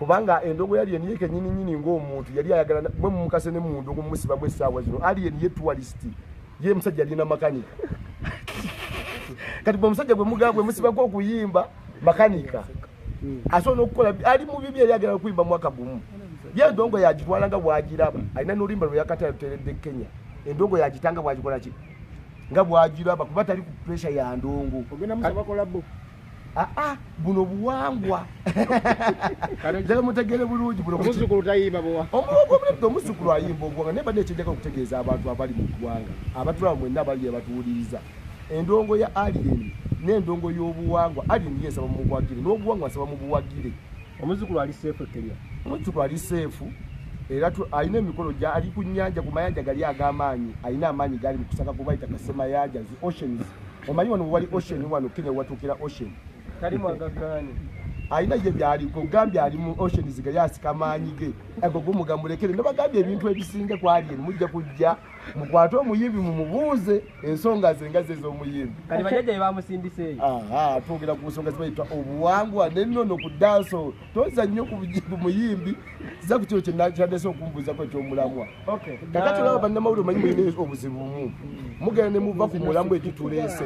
Kubanga endongo yali Alien yeke nyini nyini ng'omuntu yali ayagala mwe mumukase ne mu ndongo mumusibamu essaawa zino. Alien ye tourist, ye musajja alina makanika. Kati bwe musajja bwe mugamba bwe musibako okuyimba makanika asobola n'okukola ali mu bibi, yali agala okuyimba mwaka gumu. Ye endongo yagitwala nga bw'agiraba, alina n'oluyimba lwe yakata yaluteeredde Kenya. Endongo yagitanga bw'agikola ki nga bw'agiraba, kuba tali ku pressure ya ndongo. Ogenda musaba collabo? Aa, buno buwangwa, njagala mutegere bulungi buno. Omuzzukulu tayimba buwa? Omuwogobulidde omuzzukulu ayimba obuwanga, naye badde ekyenjagala okutegeeza abantu abali mu ggwanga abatulaba mwenna abali abatuwuliriza, endongo ya Alien n'endongo y'obuwangwa, Alien ye nsaba mumuwagire, n'obuwangwa nsaba mubuwagire. Omuzzukulu ali safe e Kenya? Omuzzukulu ali safe era alina emikolo gya ali ku nnyanja, ku mayanja gali ag'amaanyi. Alina amaanyi gali mu kusaka kubayita kasemayanja, zi oceans. Omanyi wano wali ocean, wano Kenya watuukira ocean. Tali mwagaggaani? Alina ye byaliko, gambye ali mu oceans gali asika amaanyi ge ago gumugamulekere. Nabagambye ebintu ebisinga ku Alien mujja kujja mukwate omuyimbi mumubuuze ensonga ze nga ze ez'omuyimbi. Kati bajjajja be bamusindiseeyo? Aha, twogera ku nsonga zibayita obuwangwa n'ennono ku dancehall. Toza nnyo ku muyimbi, za ku kino kyandese okumbuuzako ekyomulamwa. Kakati olaba bannamawulire, omanyi mulina obuzibu mu mugenda ne muva ku mulamwa egituleese.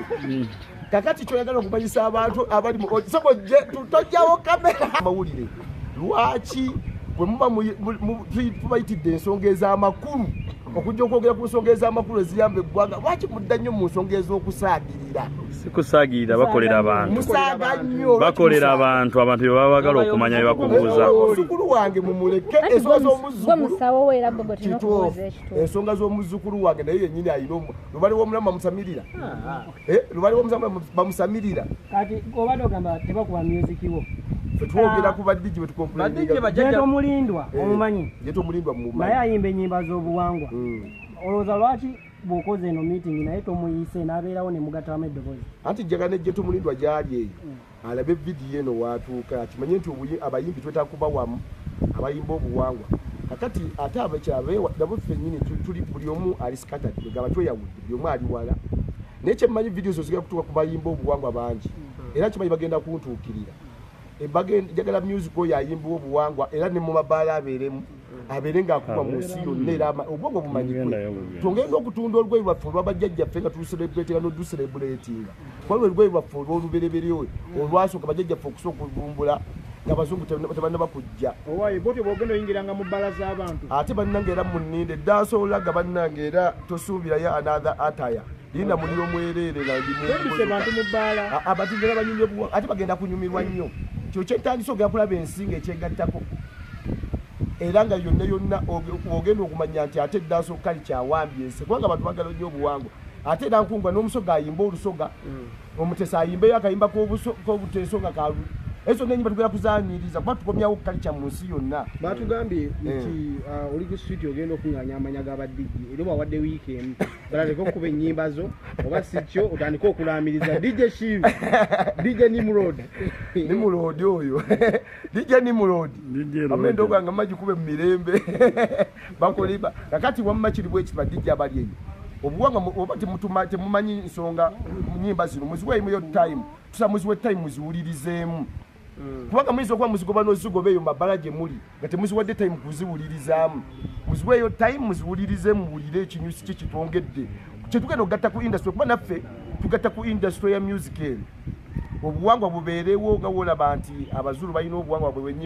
Kakati kyoyagala okumanyisa abantu abali mu soko je tojjawo kamera mawulire, lwaki bwe muba tubayitidde ensonga ez'amakulu okujja okwogera ku nsonga ez'amakulu eziyamba eggwanga, lwaki mudda nnyo mu nsonga ez'okusaagirira? Sikusaagirira, bakolera abantu. Musaaga nnyo. Bakolera abantu, abantu bye baba bagala okumanya bye bakubuuza. Omuzzukulu wange mumuleke, ensonga Gwe z'omuzzukulu musawo we era gwe gwe tulina kituufu. okubuuza ekituufu. Ensonga z'omuzzukulu wange naye yennyini alina lubale w'omulamu bamusamirira. Eh, lubale w'omulamu bamusamirira. Kati obadde ogamba tebakuba music wo. Fe twogera ku ba DJ. Ba DJ bajjajja. Gento Mulindwa omumanyi? Gento Mulindwa mumanyi. Naye ayimba ennyimba z'obuwangwa. Olowooza lwaki bw'okoze eno meeting naye tomuyise n'abeerawo ne mugattamu eddoboozi? Anti njagala ne Gento Mulindwa gyali eyo alabe vidiyo eno waatuuka akimanye nti abayimbi twetaaga kuba wamu, abayimba obuwangwa. Kakati ate abakyabeewa nabo ffennyini tuli buli omu ali scattered, gaba tweyawudde, buli omu ali wala. Naye kyemmanyi vidiyo zo zigenda kutuuka ku bayimba obuwangwa bangi, era kimanyi bagenda kuntuukirira. Njagala music oyo ayimba obuwangwa era ne mu mabaala abeeremu, abeere ng'akubwa mu nsi yonna, era obwongo bumanyikwe. Mugendayo bugenzi. Twongere n'okutunda olugoye lwaffe olwabajjajjaffe nga tulucelebratinga n'oducelebratinga, kuba lwe lugoye lwaffe olw'olubereberye olwasooka bajjajjaffe okusooka okuvumbula ng'abazungu tebannaba kujja. Owaaye bwotyo bwogenda oyingiranga mu bbala z'abantu. Ate bannange era muninde dansolaga bannange, era tosuubirayo another attire, linda muliro mwereere nga ndi mu Toduse bantu mu bbaala. Abantu ngera banyumye ate bagenda kunyumirwa nnyo. Kyo kyentandise ogenda kulaba ensi ng'ekyegattako era nga yonna yonna ogenda okumanya nti ate dancehall kali kyawambye ensi, kubanga abantu bagala nnyo obuwangwa. Ate era nkungwa n'omusoga ayimba olusoga, omutesa ayimbeyo akayimba k'obuteeso nga kalu ezo n'enyimba tugenda kuzaniriza kuba tukomyawo culture mu nsi yonna. Batugambye nti oli ku street ogenda okuŋŋaanya amanya g'aba DJ, era obawadde wiiki emu balaleke okukuba ennyimba zo, oba si kyo otandike okulaamiriza DJ Shiru, DJ Nimrod. Nimrod oyo, DJ Nimrod. DJ Roger. Amendo gange magikube mu mirembe bakolimba. Kakati wamma kiri bwe kiba, DJ abali eyo obuwanga oba temumanyi nsonga nyimba zino muziweemuyo time, tusa muziwe time muziwulirizeemu, kubanga muyinza okuba muzigoba n'ozigoba eyo mabala gye muli nga temuziwadde time kuziwulirizaamu. Muziweeyo time muziwulirizeemu, muwulire ekinyusi kye kitwongedde kyetugenda okugatta ku industry, kuba naffe tugatta ku industry ya music eno obuwangwa bubeerewo nga wolaba nti abazulu balina obuwangwa bwe bwennyini.